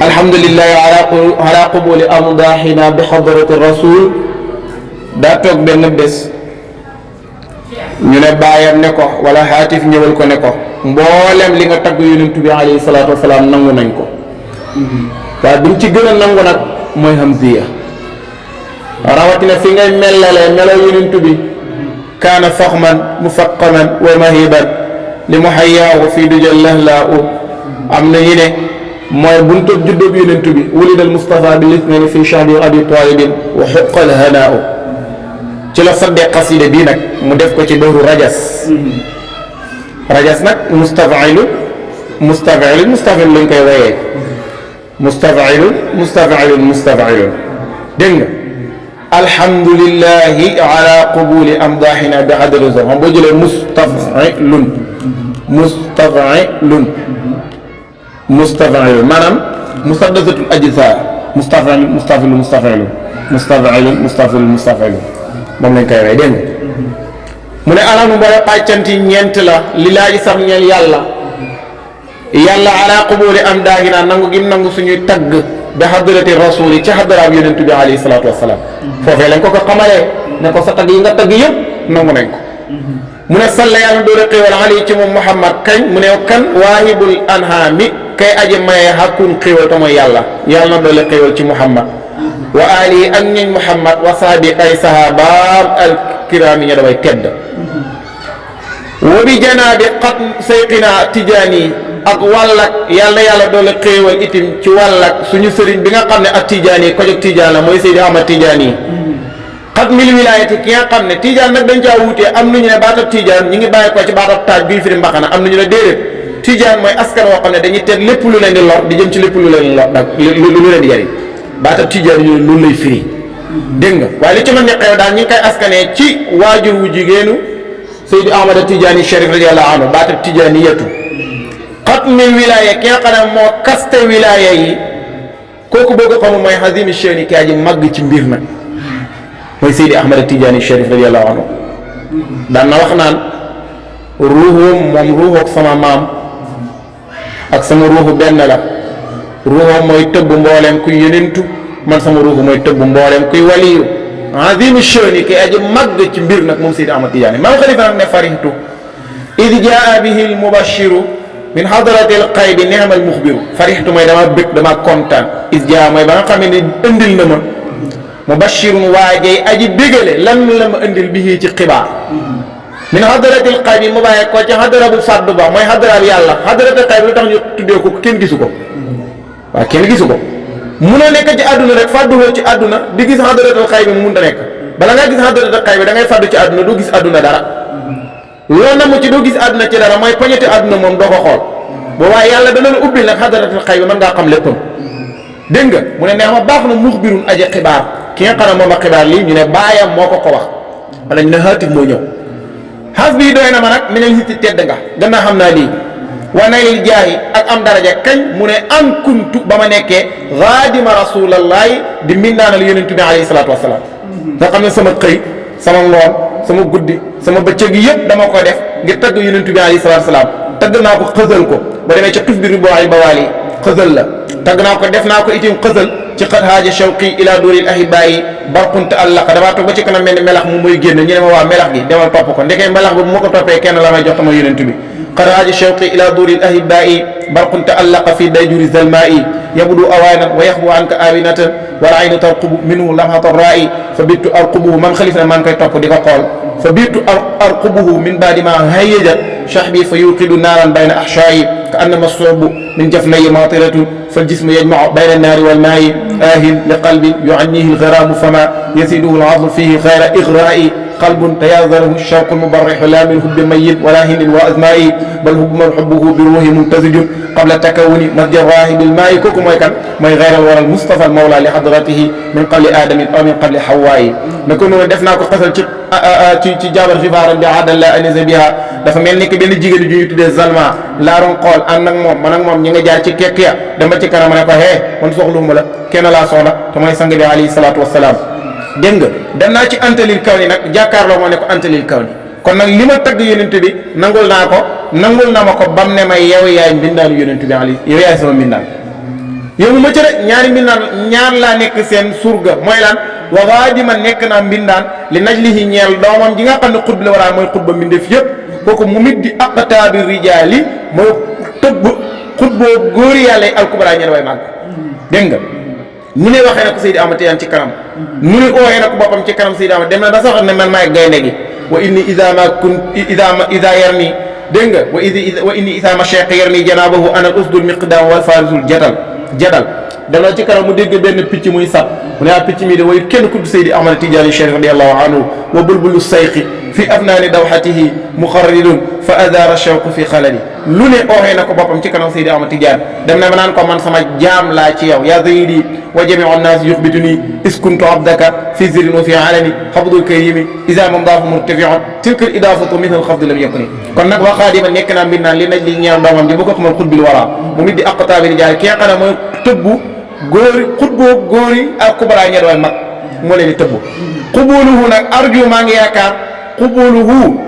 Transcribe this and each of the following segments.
alhamdulillahi ala qubuli amdahina bi hadrati rasul daa toog benn bés ñu ne baayam ne ko wala xaatif ñëwal ko ne ko mboolem li nga tagg yonent bi alayhi salaatu wasalaam nangu nañ ko waaye biñ ci gën a nangu nag mooy hamziya rawatina fi ngay mellalee melaw yonent bi kaana faxman mufaqaman wa mahiban li muhayyaahu fi dujal lahlaa am na ñu ne mooy buntu juddóob yonent bi wulidal Mustafa bi lisnani fi shahri abi talibin wa xuqal hanaa ci la saddee xasida bii nag mu def ko ci dooru rajas rajas nag mustafilun lañ koy wayee mustafilun dégg nga alhamdulillahi ala qubuli amdahina bi adri zo xam boo jëlee mustafilun maanaam musaddasatul ajza mustafilun moom lañ koy way dégg nga mu ne alamu mboola pàccanti ñeent la lilaahi sam ñeel yàlla ala qubuli am daahina nangu gim nangu suñuy tagg bi hadrati rasuli ci hadraab yonent bi alayhi salaatu wasalaam foofee lañ ko xamalee ne ko sa tagg yi nga tagg yëpp nangu nañ ko mu ne salla yàlla doole xéewal ali ci moom Muhammad kañ mu ne kan waahibul anhaami kay aji maye hakkun xéewal te mooy yàlla na doole xéewal ci Muhammad wa ali ak ñeñ Muhammad wa saabi ay sahabaam al kiraami ña damay tedd wa bi janaabi xat sayqina tijaani ak wàllak yàlla doole xéewal itim ci wàllak suñu sëriñ bi nga xam ne ak tijaani ko jóg tijaan la mooy Seydi Ahmad Tijaani xat mil wilaayati ki nga xam ne tijaan nag dañ caa wuutee am nañu ne baatab tijaan ñi ngi bàyyi ko ci baatab taaj bii firi mbaxana am nañu ne déedéet tijaan mooy askan woo xam ne dañuy teg lépp lu leen di lor di jëm ci lépp lu leen lor nag lu leen di jariñ baatab tijaan ñu loolu lay firi dégg nga waaye li ci mën ne xew daal ñi ngi koy askanee ci waajur wu jigéenu Seydi Ahmad Tijaani Sharif radiyallahu anhu baatab tijaani yetu xat mil wilaaya ki nga xam ne moo kaste wilaaya yi kooku boo ko xamul mooy hazimi shani ki aji màgg ci mbir nag mooy Seydi Ahmad Tijaani Sharif radiyallahu anhu daan na wax naan ruuxum moom ruuxook sama maam ak sama ruuxu benn la ruuxum mooy tëbb mbooleem kuy yenentu man sama ruuxu mooy tëbb mbooleem kuy waliyu azimi shani ki aji màgg ci mbir nag moom Seydi Ahmad Tijaani maam Khalifa nag ne farihtu id jaa bihi al mubashiru min hadrati al qaybi ni'mal muxbiru farihtu mooy dama bëgg dama kontaan id jaa mooy ba nga xam ne indil na ma mubashirun waajey aji bégale lan la ma indil bi ci xibaar min hadratil qaybi mu bàyyee ko ci hadara bu fàddu ba mooy hadara bi yàlla hadratil qaybi lu tax ñu tuddee ko kenn gisu ko waaw kenn gisu ko munoo nekk ci àdduna rek fàdduwoo ci àdduna di gis hadratil qaybi mu mënta nekk bala ngaa gis hadratil qaybi da ngay fàddu ci àdduna doo gis àdduna dara loolu na mu ci doo gis àdduna ci dara mooy poñeti àdduna moom doo ko xool boobaa yàlla dana la ubbil nag hadratil qaybi mën ngaa xam léppam dégg nga mu ne neex ma baax na muxbirun aji xibaar ki nga xam ne moom a xibaar lii ñu ne baayam moo ko wax wala ñu ne xaatif moo ñëw xas bii doy na ma nag mi ne hitti tedd nga gannaaw xam naa lii wanayil jaayi ak am daraja kañ mu ne an kuntu ba ma nekkee xaadima rasulallahi di minnaanal yonent bi alayhi salaatu wasalaam nga xam ne sama xëy sama ngoon sama guddi sama bëccëg yëpp dama ko def ngir tagg yonent bi alayhi salaatu wasalaam tagg naa ko xësal ko ba demee ca xis bi riboyi bawaal yi xësal la tagg naa ko def naa ko itim xësal ci xat haaja shawqi ila duril ahibaayi barkunta allaqa damaa toog ba ci kanam mel ni melax mu muy génn ñu ne ma waa melax gi demal topp ko ndekee melax bi bu ma ko toppee kenn la may jox tama yonent bi xat haaja shawqi ila duril ahibaayi barkunta allaqa fi dayjuri zalmaayi yabdu awaanan wa yaxbu anka awinatan wal aynu tarqubu minhu lamhata raai fa bittu arqubuhu man xalif na maa ngi koy topp di ko xool fa bittu arqubuhu min baadi ma hayyaja shahbi fa yuqidu naaran bayna ahshaayi ka annama suubu min jafnayi maatiratun فالجسم يجمع بين النار والماء لقلب يعنيه الغرام فما يزيده العظم فيه غير إغراء قلب تياذره الشوق المبرح لا من حب ميت ولا هن وأزماء بل من حبه بروح منتزج قبل تكون مسجد راهب الماء كوكو موي كان موي غير الورى المصطفى المولى لحضرته من قبل آدم أو من قبل حواء نكون دفنا كو قتل ci jabar xibaaram bi aadal la anise biha dafa mel ni que benn jigéen ju ñu tuddee Zalma laaroon xool ànd ak moom man ak moom ñi nga jaar ci kekk ya dama ci kanam ne ko man soxluwuma la kenn laa soxla te mooy sang bi alayhi salaatu wasalaam dégg nga dem naa ci antalil kaw ni nag jàkkaarloo moo ne ko antalil kaw ni kon nag li ma tagg yonent bi nangul naa ko nangul na ma ko bam ne may yow yaay mbindaanu yonent bi ali yow yaay sama mbindaan yow mu ma ci rek ñaari mbindaan ñaar laa nekk seen surga mooy lan wa xaadima nekk naa mbindaan li najlihi ñeel doomam ji nga xam ne xutb la waraa mooy xutba mbindeef yëpp kooku mu mit di aqtaabi rijaali mooy tëbb xutboo góori yàlla yi alkubra ñeen way màgg dégg nga mu ne waxee na ko Seydi Ahmad Tijaan ci kanam mu ne ooxee na ko boppam ci kanam Seydi Ahmad dem na da sax ne man maay gaynde gi wa inni ida ma kun ida yarni dégg nga wa inni ida ma cheikh yarni janabahu ana usdul miqdam wal farisul jadal danoo ci kanam mu dégg benn picc muy sab mu ne picc mii de way kenn kudd Seydi Ahmad Tijaani Chérif radiyallahu anhu wa bulbulu sayqi fi afnaani dawxatihi muxarridun fa adaara shawqu fi xalali lu ne ooxee na ko boppam ci kanam Seydi Ahmad Tidiane dem na ba naan ko man sama jaam laa ci yow yaa zayidi wa jamiu annaas yuxbituni iskuntu abdaka fi zirin wa fi alani xabdul karimi isa mamdaafu murtafiun tilka al idaafatu min al xafdi lam yakuni kon nag wa xaadima nekk naa mbir naan li naj li ñeel doomam ji bu ko xamal xutbil wara mu mit di aqtaabi rijaal ki nga xam ne mooy tëbbu góori xutboo góori ak kubara ñe doon mag moo leen di tëbbu xubuluhu nag arju maa ngi yaakaar xubuluhu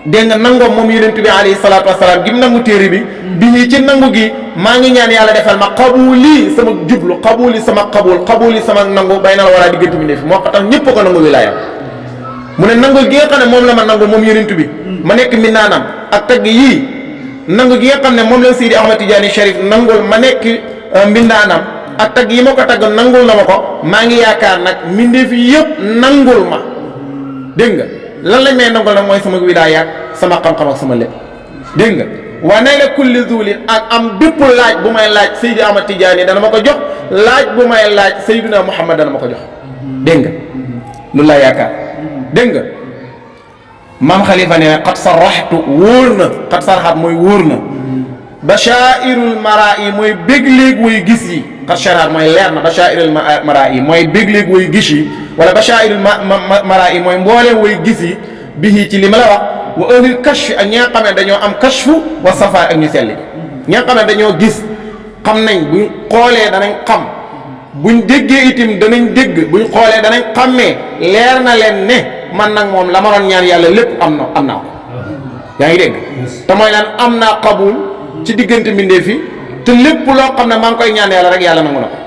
dégg nga nangoom moom yonent bi alayhi salaatu wasalaam gim nangu téere bi bi ñuy ci nangu gi maa ngi ñaan yàlla defal ma xabuli sama jublu xabuli sama xabuli sama nangu bay na la war a diggante bi ne fi moo tax ñëpp ko nangu wilaaya mu ne nangu gi nga xam ne moom la ma nangu moom yonent bi ma nekk mbindaanam ak tagg yii nangu gi nga xam ne moom la Seydi Ahmad Tijaani Chérif nangul ma nekk mbindaanam ak tagg yi ma ko tagg nangul na ma ko maa ngi yaakaar nag mbindeef yëpp nangul ma dégg nga lan lañ may nangul nag mooy sama wilaaya sama xam-xam ak sama lépp dégg nga waa nay la kulli zulin ak am bépp laaj bu may laaj Seydi Ahmad Tijaani dana ma ko jox laaj bu may laaj Seydina Muhammad dana ma ko jox dégg nga loolu laa yaakaar dégg nga maam Khalifa ne xat saraxtu wóor na xat saraxat mooy wóor na bashairul mara yi mooy bégléeg way gis yi xat saraxat mooy leer na bashairul mara yi mooy bégléeg way gis yi wala bashairul mara yi mooy mbooleem way gis yi bii ci li ma la wax wa ahlul kashf ak ñi nga xam ne dañoo am kashfu wa safa ak ñu selli ñi nga xam ne dañoo gis xam nañ buñ xoolee danañ xam buñ déggee itam danañ dégg buñ xoolee danañ xàmmee leer na leen ne man nag moom la ma doon ñaan yàlla lépp am naa ko yaa ngi dégg te mooy lan am naa qabul ci diggante mbindee fi te lépp loo xam ne maa ngi koy ñaan yàlla rek yàlla nangu na ko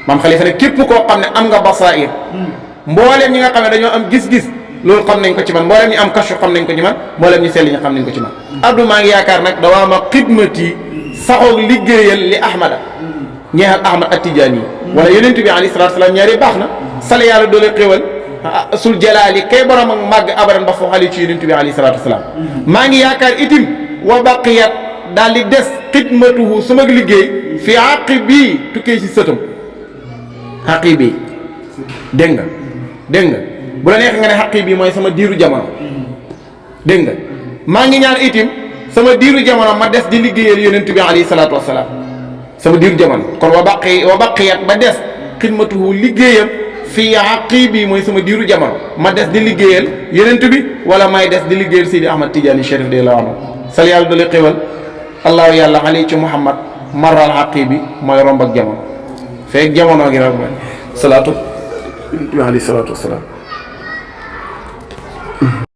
maam Khalifa ne képp koo xam ne am nga basair mbooleem ñi nga xam ne dañoo am gis-gis loolu xam nañ ko ci man mbooleem ñi am kashu xam nañ ko ci man mbooleem ñi selli ñi xam nañ ko ci man addu maa ngi yaakaar nag dawaa ma xidmati saxoog liggéeyal li ahmada ñeexal ahmad at-Tijaani yi wala yonent bi alayhi salaatu salaam ñaari baax na sale yàlla doole xéwal sul jalaali kay borom ak màgg abadan ba foo xali ci yonent bi alayhi salaatu wasalaam maa ngi yaakaar itim wa baqiyat daal di des xidmatuhu sama liggéey fi àqi bii tukkee ci sëtam àqi bii dégg nga bu la neex nga ne xaqi bii mooy sama diiru jamono dégg nga maa ngi ñaan itim sama diiru jamono ma des di liggéeyal yonent bi alayhi salaatu wasalaam sama diiru jamono kon wa baqiyat ba des xidmatuhu liggéeyam fii aqibi mooy sama diiru jamono ma des di liggéeyal yonent bi wala may des di liggéeyal Seydi Ahmad Tijaani Chérif de la anhu sal yàlla dole xéwal allahu yàlla alay ci Muhammad maral aqibi mooy romb ak jamono feek jamono gi rek mooy salaatu alayhi salaatu wasalaam